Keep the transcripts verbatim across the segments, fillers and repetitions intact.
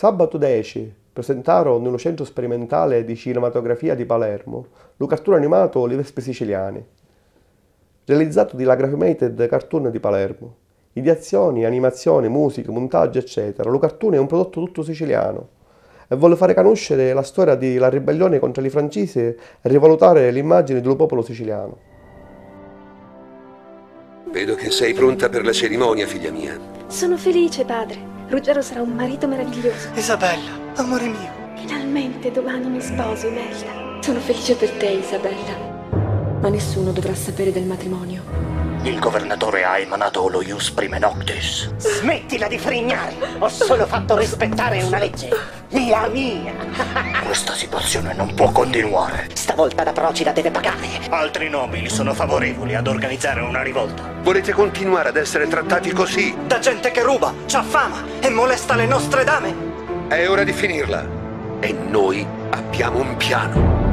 Sabbatu deci, presentaru nni lu Centru Sperimentali di Cinematografia di Palermu lu cartuni animatu Li Vespi Siciliani, realizzatu di la Graphimated Cartoon di Palermu. Ideazioni, animazioni, musica, muntaggiu, eccetera, lu cartuni è un prodottu tuttu sicilianu e voli fari canusciri la storia di la ribellioni contra li Francisi e rivalutari l'immagini di lu populu sicilianu. Vedo che sei pronta per la cerimonia, figlia mia. Sono felice, padre. Ruggero sarà un marito meraviglioso. Isabella, amore mio. Finalmente domani mi sposo, Imelda. Sono felice per te, Isabella. Ma nessuno dovrà sapere del matrimonio. Il governatore ha emanato lo ius prime noctis. Smettila di frignare! Ho solo fatto rispettare una legge. La mia! Questa situazione non può continuare. Stavolta la Procida deve pagare. Altri nobili sono favorevoli ad organizzare una rivolta. Volete continuare ad essere trattati così? Da gente che ruba, ci affama e molesta le nostre dame! È ora di finirla. E noi abbiamo un piano.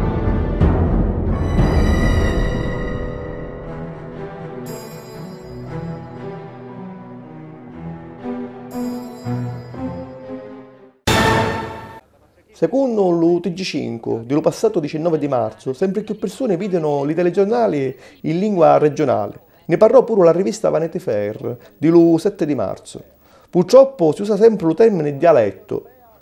Secunnu lu T G cincu, di lu passatu diciannove di marzu, sempri cchiù pirsuni vidinu li telegiurnali in lingua reggiunali. Nni parrò puru la rivista Vanity Fair di lu setti di marzu. Purtroppu si usa sempri lu tèrmini dialettu,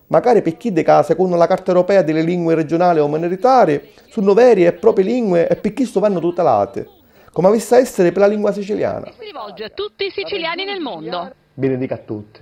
macari pi chiddi ca, secunnu la Carta Europea di li Lingui Reggiunali o Minoritari, sunnu veri e propi lingui e pi chistu vannu tutelati, comu avissi a èssiri pi la lingua siciliana. E si rivolge a tutti i siciliani nel mondo. Benedica a tutti.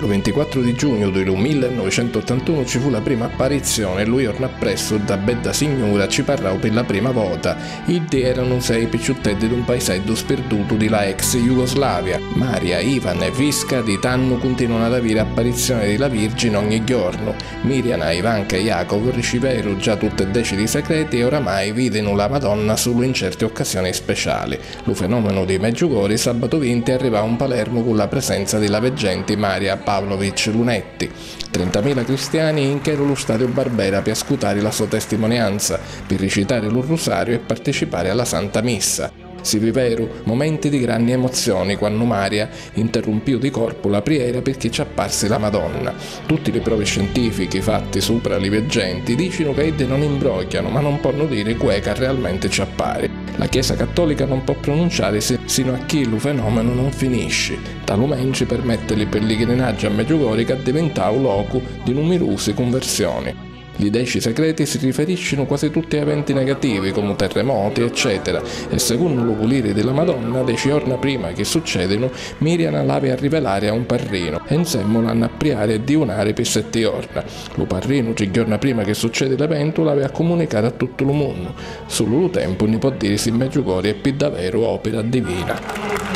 Lu vintiquattru di giugnu di lu millenovecentuottantunu ci fu la prima apparizioni e lu jornu appressu dda bedda signura ci parrau pi la prima vota. Iddi eranu sei picciutteddi d'un paiseddu spirdutu di la ex Jugoslavia. Maria, Ivan e Viska di tannu cuntinuanu ad aviri apparizioni di la Virgini ogni jornu. Miriana, Ivanka e Jakov riciveru già tutti e deci li secreti e oramai vidinu la Madonna sulu in certi occasioni speciali. Lu fenomenu dî Meggiugori sabatu vinti arrivau 'n Palermu cu la presenza di la veggenti Maria Pavlovich Lunetti. Trentamila cristiani incheru lu stadiu Barbera pi ascutari la so testimonianza, pi ricitari lu rusariu e participari a la Santa Missa. Si viveru momenti di granni emozioni quannu Maria, interrumpiu di corpu la priera pirchì ci apparsi la Madonna. Tutti li provi scientifichi fatti supra li veggenti dicinu ca iddi non imbrogghianu, ma non ponnu diri cu è ca realmenti ci appari. La Chiesa cattolica non pò pronunciarisi sinu a chi lu fenomenu non finisci. Talu mentri permetti li pilligrinaggi a Meggiugori ca addivintau locu di numirusi cunversioni. Li deci secreti si riferiscinu quasi tutti a eventi negativi, comu terremoti, eccetera, e secunnu lu vuliri di la Madonna, deci jorna prima chi succedinu, Miriana l'havi a rivelari a un parrinu, e nsemmula hannu a priari e dijunari pi setti jorna. Lu parrinu, tri jorna prima chi succedi l'eventu, l'havi a cumunicari a tuttu lu munnu. Sulu lu tempu nni pò diri si Meggiugori è pi daveru opira divina.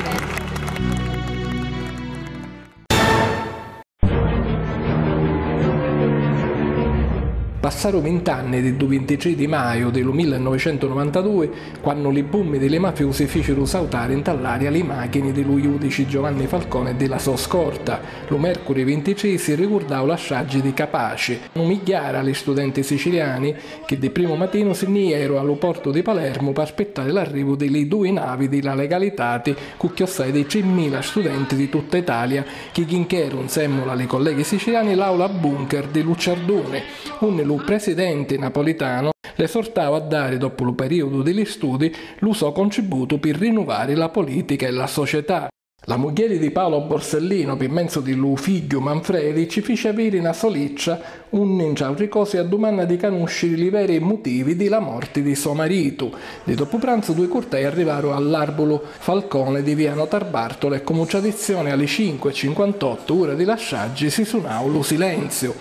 Passaru vint'anni di ddu vintitrì di maiu di lu millenovecentunovantadui, quannu li bummi di li mafiusi ficiru sautari nta l'aria li machini di lu judici Giovanni Falcone e di la so scorta. Lu mercuri vintitrì si rigurdau la straggi di Capaci. Nu migghiara li studenti siciliani, chi di primu matinu si nni jeru a lu portu di Palermu p'aspittari l'arrivu di li dui navi di la Legalitati, cu chiossai di trimila studenti di tutta Italia, chi jincheru, nsemmula a li colleghi siciliani, l'aula bunker di lu Ciarduni, unni lu presidenti Napolitano l'esortau a dari, doppu lu periudu di li studi, lu so contributu pi rinuvari la politica e la società. La mugghieri di Paolo Borsellino, pi menzu di lu figghiu Manfredi, ci fici aviri na soliccia, unni, ntra autri cosi, addumanna di canusciri li veri mutivi di la morti di so maritu. Di doppupranzu dui curtei arrivaru a l'Arbulu Falcone di via Notarbartolo e, comu tradizioni, a li cincu e cinquantottu, ura di la straggi, si sunau lu silenziu.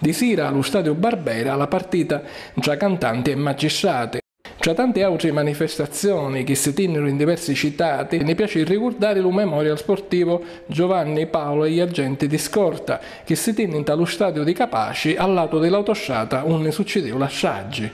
Di sira, a lu stadiu Barbera, la partita ntra cantanti e magistrati. Tra tanti autri manifestazioni chi si tinniru in diversi citati, ni piaci rigurdari lu Memorial Sportivo Giovanni, Paolo e Jaggenti di Scorta, chi si tinni nta lu stadiu di Capaci, a latu di l'autostrata unni succidìu la straggi.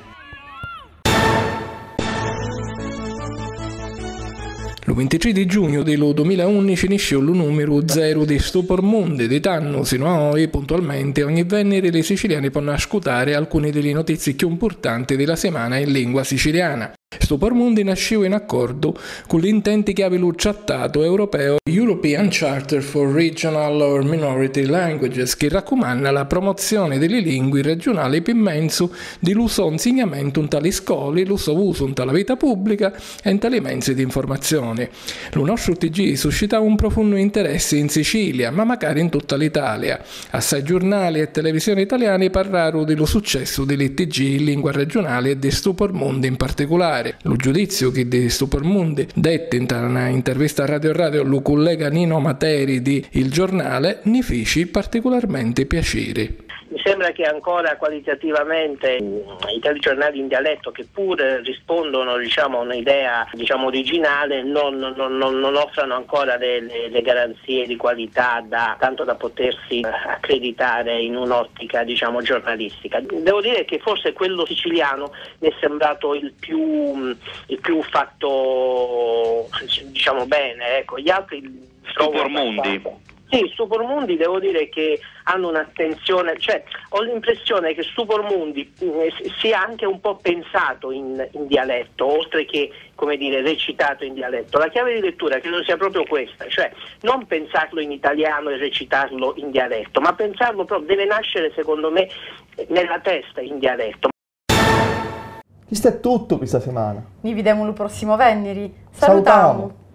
Lu vintitrì di giugnu di lu dumila e unnici niscìu lu numiru zeru di Stupor Mundi. Di tannu sinu a oi, puntualmenti, ogni venniri li siciliani ponnu ascutari alcuni di li notizii cchiù mpurtanti di la simana in lingua siciliana. Stu Pormundi nascìu in accordu cu l'intenti chi havi lu Trattatu Europeu European Charter for Regional or Minority Languages, chi raccumanna la promozzioni di li lingui reggiunali pi menzu di lu so nzignamentu nta li scoli, lu so usu nta la vita pubblica e nta li menzi di nfurmazzioni. Lu nostru T G suscitau un profunnu interessi in Sicilia, ma macari in tutta l'Italia. Assai giurnali e televisioni italiani parraru di lu successu di li T G in lingua regiunali e di stu Pormundi in particulari. Lu giudizziu chi di stu Pormundi detti nta na intervista a Radio Radio lu cullega Nino Materi di Il Giornale ni fici particularmenti piaciri. Mi sembra che ancora qualitativamente, mm, i telegiornali in dialetto, che pur rispondono, diciamo, a un'idea, diciamo, originale, non, non- non- non offrano ancora le, le- le garanzie di qualità da, tanto da potersi, eh, accreditare in un'ottica, diciamo, giornalistica. Devo dire che forse quello siciliano mi è sembrato il più, mm, il più fatto, diciamo, bene, ecco. Gli altri li trovo abbastanza. Stu Pormundi. Sì, stu Pormundi devo dire che hanno un'attenzione, cioè ho l'impressione che stu Pormundi, mm, si- sia anche un po' pensato in, in dialetto, oltre che, come dire, recitato in dialetto. La chiave di lettura credo sia proprio questa, cioè non pensarlo in italiano e recitarlo in dialetto, ma pensarlo proprio, deve nascere secondo me nella testa in dialetto. Chistu è tuttu pi sta simana. Ni videmu lu prossimu venniri. Salutamu!